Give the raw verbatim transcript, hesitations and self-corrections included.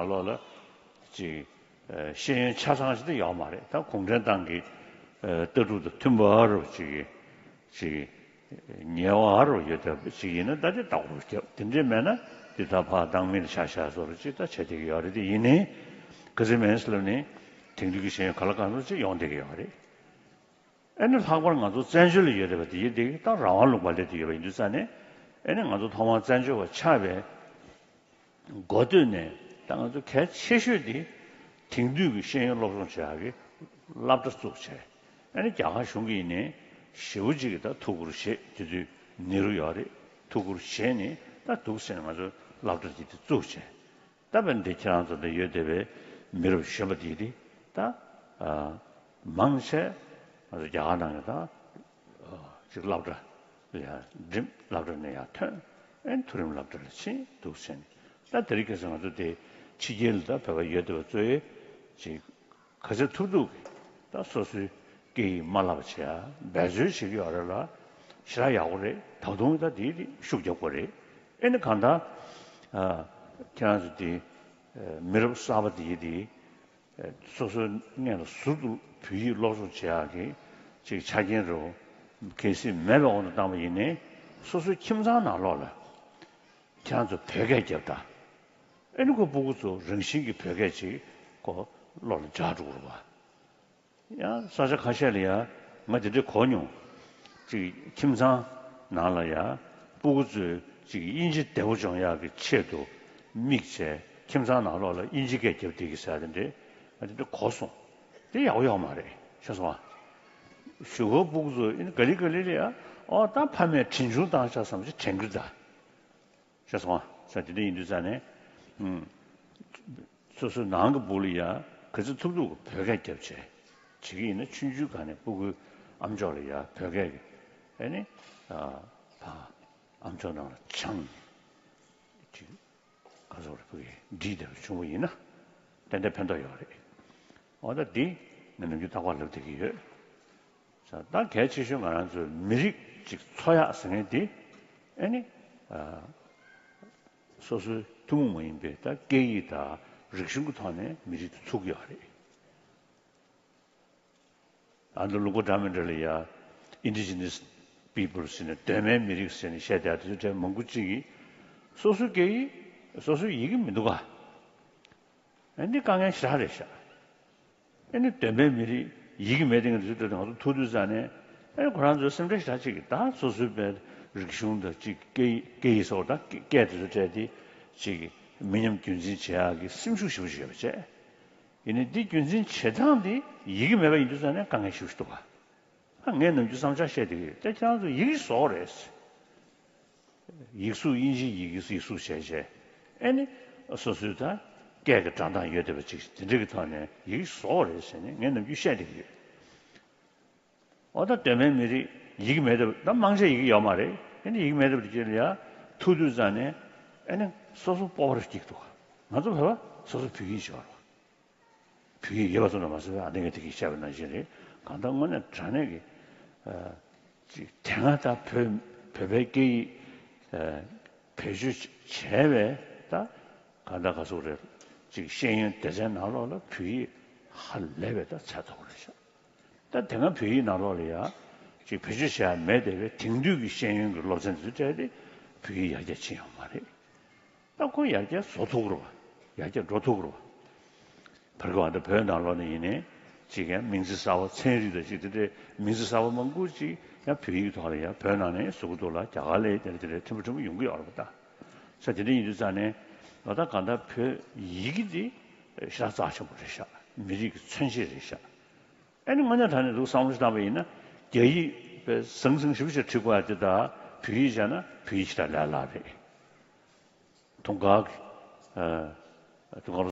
ལོགས་ལ་ཅིག་ཤེས་ཡོན་ཆ་ཚང་ཞིག་ད་ཡོད་མ་རེད། ད་གུང་ཁྲན་ཏང་གི་ལྟ་གྲུབ་དང་མཐུན་པ་རུ་ཅིག་ཅིག་ཉེ་བ་རུ་ཡོད་བསྡད་པ་ཅིག་ཡིན་ན། ད་དེ་བདག་པོར་རྒྱབ། དེ་འདྲས་མེད་ན་དེ་ད་ཕར་བཏང་མིན་ཆ་བཞག་བཟོ་འདྲ་ཅིག་ད་བྱེད་བསྡད་ཀྱི་ཡོད་རེད། དེ་ཡིན་ནའི་ག་ཚོད་མིན་ཟེར་ལབ་ནའི་དེང་དུས་ཀྱི་ཤེས་ཡོན་གང་ལ་གང་འཚམ་ཅིག་ཡོང་བསྡད་ཀྱི་ཡོད་རེད། ཨེ་ནི་ལྷག་པར་ང་ཚོ་བཙན་བྱོལ་ལ་ཡོད་བསྡད་པ་དེ་ཡིན་དེ་ད་རང་དབང་ལུང་པ་སླེབས་བསྡད་ཡོད་པ་ཡིན་དུས་ཙང་ནས། ཨེ་ནི་ང་ཚོ་ཐོག་མར་བཙན་བྱོལ་བ་ཆགས་པའི་འགོ་སྟོད་ནས་ད་ང་ཚོ་གལ་ཆེ་ཤོས་དེ་དེང་དུས་ཀྱི་ཤེས་ཡོན་སློབ་སྦྱོང་བྱེད་ཡག་གི་སློབ་གྲྭ་བཙུགས་བྱས། ཨ་ནི་རྒྱ་གར་གཞུང་གིས་ནི་ཞེ་པོ་ཅིག་གི་ད་ཐུགས་ཁུར་བཞེས། དེ་དུས་ནེ་རུ་ཡོད་རེད། ཐུགས་ཁུར་བཞེས་ནས་ད་འདུག་སེ་ང་ཚོ་སློབ་གྲྭ་དེ་དེ་བཙུགས་བྱས། ད་བན་དེ་ཁྱེད་རང་ཚོ་ད་ཡོད་བསྡད་པའི་མི་རབས་གཞོན་པ་དེ་དེ་ད་ཨ་མང་ཆེ་ང་ཚོ་རྒྱ་གར་ནང་གི་ད་ཅིག་སློབ་གྲྭ་ལ་ཡར་འགྲིམ། སློབ་གྲྭ་ནས་ཡར་ཐོན། ཨེ་མཐོ་རིམ་སློབ་གྲྭ་ལ་ཕྱིན། འདུག་སེ་ནས་ད་དེ་རིང་ཁ་སང་ང་ཚོ་དེ་ཕྱི་རྒྱལ་ལ་ད་བོད་པ་ཡོད་བསྡད་པ་ཚོས་ཅིག་ག་ཚོད་ཐུབ་ཐུབ་ཀྱིས་ད་སོ་སོའི་སྐད་ཡིག་མ་བརླག་པ་བྱེད་ཡ་འབད་རྩོལ་བྱེད་ཀྱི་ཡོད་རེད་ལ། ཞེ་དྲག་ཡག་པོ་རེད། ད་དུང་ད་དེ་དེ་ཤུགས་རྒྱབ་དགོས་རེད། ཨེ་ནི་གང་ལྟར་ཨ་ཁྱེད་རང་ཚོ་དེ་ཨ་མི་རབས་གསར་པ་དེ་དེ་ཨ་སོ་སོའི་སྔོན་ལ་ཟུར་དུ་བོད་ཡིག་སློབ་སྦྱོང་བྱེད་ཡག་གི་ཅིག་ཆ་རྐྱེན་རུ་གལ་སྲིད་མེད་པའི་དབང་དུ་བཏང་པ་ཡིན་ནའི། སོ་སོའི་ཁྱིམ་ཚང་ནང་ལོགས་ལ་ཁྱེད་རང་ཚོ་བོད་སྐད་རྒྱབ་དང་། ཨེ་ནི་ཁོ་སྤུ་གུ་ཚོ་རང་བཞིན་གྱིས་བོད་སྐད་ཅིག་ཁོ་བློ་ལ་འཇགས་འགྲོ་གི་རེད་པ། ཡང་ས་ཆ་ཁ་ཤས་ལ་ཡང་ང་དེ་འདྲ་གོ་མྱོང་། ཅིག་ཁྱིམ་ཚང་ནང་ལ་ཡང་སྤུ་གུ་ཚོས་ཅིག་དབྱིན་ཇི་བདེ་པོ་སྦྱོང་ཡག་གི་ཆེད་དུ་དམིགས་བྱས་ཁྱིམ་ཚང་ནང་ལོགས་ལ་དབྱིན་ཇི་སྐད་རྒྱབ་བསྡད་ཀྱི་ཟེར་ཡ་དེ་འདྲ་ང་དེ་འདྲ་གོ་སོང་། དེ་ཡག་པོ་ཡོད་མ་རེད། ཤེས་སོང་ཨ། གཞུག་གུ་སྤུ་གུ་ཚོ་ཨེ་ནི་ག་ལེ་ག་ལེ་ལ་ཡང་ཨོ་ད་ཕ་མས་དྲིན་ཆུང་བཏང་ཤག་བསམ་བྱས་དྲན་གྱི་རེད་ད། ཤེས་སོང་ཨ། ས་དེ་འདྲ་ཡིན་དུས་ཙང་ནས། ཨུམ། སོ་སོའི་ནང་གི་སྤུ་གུ་ལ་ཡ་ག་ཚོད་ཐུབ་ཐུབ་བོད་སྐད་རྒྱབ་བྱས། བྱེད་ཀྱི་ཡིན་ན་ཆུང་ཆུང་སྒང་ནས་སྤུ་གུའི་ཨམ་ཅོག་ལ་ཡ་བོད་སྐད་ཀྱི་ཨེ་ནི་ཨ་ཕ་ཨམ་ཅོག་ནང་ལ་སྦྱངས་ནས་ཅིག་ག་ཚོད་རེ་སྤུ་གུ་འདྲིས་བསྡད་པ་བྱུང་བ་ཡིན་ན་ཏན་ཏན་ཕན་ཐོགས་ཡོད་རེད། འོ་ད་འདི་ནི་ནམ་རྒྱུན་རྟག་པར་ལབ་བསྡད་ཀྱི་ཡོད། ད་གལ་ཆེ་ཤོས་ང་རང་ཚོའི་མི་རིགས་ཅིག་འཚོ་ཡག་ཟེར་མཁན་དེ་ཨེ་ནི་ཨ་སོ་སོའི་ཐུན་མོང་མ་ཡིན་པའི་ད་སྐད་ཡིག་དང་རིག་གཞུང་གི་ཐོག་ནས་མི་རིགས་དེ་ཚུགས་ཀྱི་ཡོད་རེད། ཨ་ནི་ལུང་པ་འདྲ་མི་འདྲ་ལ་ཡ་Indigenous People ཟེར་ནས་གདོད་མའི་མི་རིགས་ཟེར་ནས་བཤད་བསྡད་དེ་ཚོ་གྲས་མང་པོ་ཅིག་གིས་སོ་སོའི་སྐད་ཡིག་སོ་སོའི་ཡི་གེ་མི་འདུག་ག་ཨ་ནི་དཀའ་ངལ་ཞེ་དྲག་རེད་ཤག་ཨ་ནི་གདོད་མའི་མི་རིགས་ཡི་གེ་མེད་དེ་ང་ཚོའི་ལྟོས་དེ་ང་ཚོ་ཐུག་དུས་ཙང་ནས་ཨ་ནི་ཁོ་རང་ཚོའི་སེམས་ཁྲལ་ཞེ་དྲག་ཅིག་གིས་ད་སོ་སོའི་པའི་རིག་གཞུང་དང་ཅིག་སྐད་ཡིག་སྐད་ཡིག་སོགས་དང་སྐད་དེ་ཚོ་སྤྲད་དེ་ཅིག་མི་ཉམས་རྒྱུན་འཛིན་བྱེད་ཡག་གི་སེམས་ཤུགས་ཞེ་པོ་ཅིག་ཡོད་པ་བྱས། ཡིན་ནའི་འདི་རྒྱུན་འཛིན་བྱེད་སྟངས་དེ་ཡི་གེ་མེད་པ་ཡིན་དུས་ཙང་ནས་དཀའ་ངལ་ཞེ་པོ་ཞིག་འདུག་ག་ཨ་ངས་ནམ་རྒྱུན་བསམ་འཆར་བཤད་བསྡད་ཀྱི་ཡོད། དེ་ཁྱེད་རང་ཚོ་ཡི་གེ་བཟོ་དགོས་རེད། ཡིག་གཟུགས་དབྱིན་ཇིའི་ཡི་གེ་ཡིག་གཟུགས་བྱས་བྱས། ཨེ་ནི་སོ་སོའི་ད་སྐད་ཀྱི་སྒྲ་གདངས་ཡོད་བསྡད་པ་ཅིག་དེ་འདྲ་གི་ཐོག་ནས་ཡི་གེ་བཟོ་དགོས་རེད་ཟེར་ནས་ངས་ནམ་རྒྱུན་བཤད་བསྡད་ཀྱི་ཡོད། འོ་ད་གདོད་མའི་མི་རིགས་ཡི་གེ་མེད་བསྡད་པ་ད་མང་ཆེ་ཡི་གེ་ཡོད་མ་རེད། ཨེ་ནི་ཡི་གེ་མེད་བསྡད་པ་དེ་ལ་ཡ་ཐུག་དུས་ཙང་ནས་ཨེ་ནི་སོ་སོ་སྤོབས་པ་རུ་སྐྱེ་གི་འདུག་ང་ཚོ་བོད་པ་སོ་སོ་བོད་ཡིག་བྱེད་པ་རེད། བོད་ཡིག་ཡོད་པ་ཙམ་དུ་མ་ཟད་པའི་ཨ་ནེ་གིས་དེ་གིས་བཤད་པ་ནང་བཞིན་རེད། གང་ལྟར་དངོས་གནས་དྲང་གནས་ཀྱི་ཨ་ཅིག་དེ་སྔ་ད་བོད་བོད་པའི་སྐད་ཡིག་ཨ་བེད་སྤྱོད་བྱས་པའི་ད་གང་ལྟར་ག་ཟེར་རེད། ཅིག་ཤེས་ཡོན་སྡེ་ཚན་ནང་ལོགས་ལ་བོད་ཡིག་ཧ་ལས་པའི་ད་ཚད་མཐོ་པོ་རེད་ཤག་ད་དེ་སྔ་བོད་ཡིག་ནང་ལོགས་ལ་ཡ་ཅིག་བེད་སྤྱོད་བྱས་ཡ་མེད་བསྡད་པའི་དེང་དུས་ཀྱི་ཤེས་ཡོན་གྱི་སློབ་ཚན་དེ་ཚོ་སྤྲད་དེ་བོད་ཡིག་ཡར་རྒྱས་ཕྱིན་ཡོད་མ་རེད། ད་ཁོ་ཡར་རྒྱས་བཟོ་ཐུབ་ཀྱི་རེད་པ། ཡར་རྒྱས་འགྲོ་ཐུབ་ཀྱི་རེད་པ། བར་སྐབས་ཨ་ད་བོད་ནང་ལོགས་ནས་ཡིན་ནའི་ཅིག་ཡང་མིང་ཚིག་གསར་པ་ཚན་རིག་དང་ཅིག་དེ་འདྲའི་མིང་ཚིག་གསར་པ་མང་པོ་ཅིག་ཡང་བོད་ཡིག་ཐོག་ལ་ཡང་བོད་ནང་ནས་བཟོ་གི་འདུག་ལ། རྒྱ་གར་ལའི་དེ་འདྲ་དེ་འདྲ་ཕྲན་བུ་ཕྲན་བུ་ཡོང་གི་ཡོད་རེད་པ། ད་ས་དེ་འདྲ་ཡིན་དུས་ཙང་ནས་ད་ལྟ་གང་ལྟར་བོད་ཡི་གེ་འདི་ཞེ་དྲག་རྩ་ཆེན་པོ་རེད་ཤག་མི་རིགས་ཀྱི་མཚོན་བྱེད་རེད་ཤག་ཨ་ནི་དངོས་གནས་དྲང་གནས་འདུག་བསམ་བློ་ཞིག་བཏང་པ་ཡིན་ན་རྒྱ་ཡིག་དཔེ་ཟང་ཟིང་ཞེ་པོ་ཞིག་བྲིས་དགོས་ཡ་དེ་དང་བོད་ཡིག་བྱས་ན་བོད་ཡིག་ཞེ་དྲག་ལས་སླ་རེད། དུང་དཀར་གྱི་ཨ་དུང་དཀར་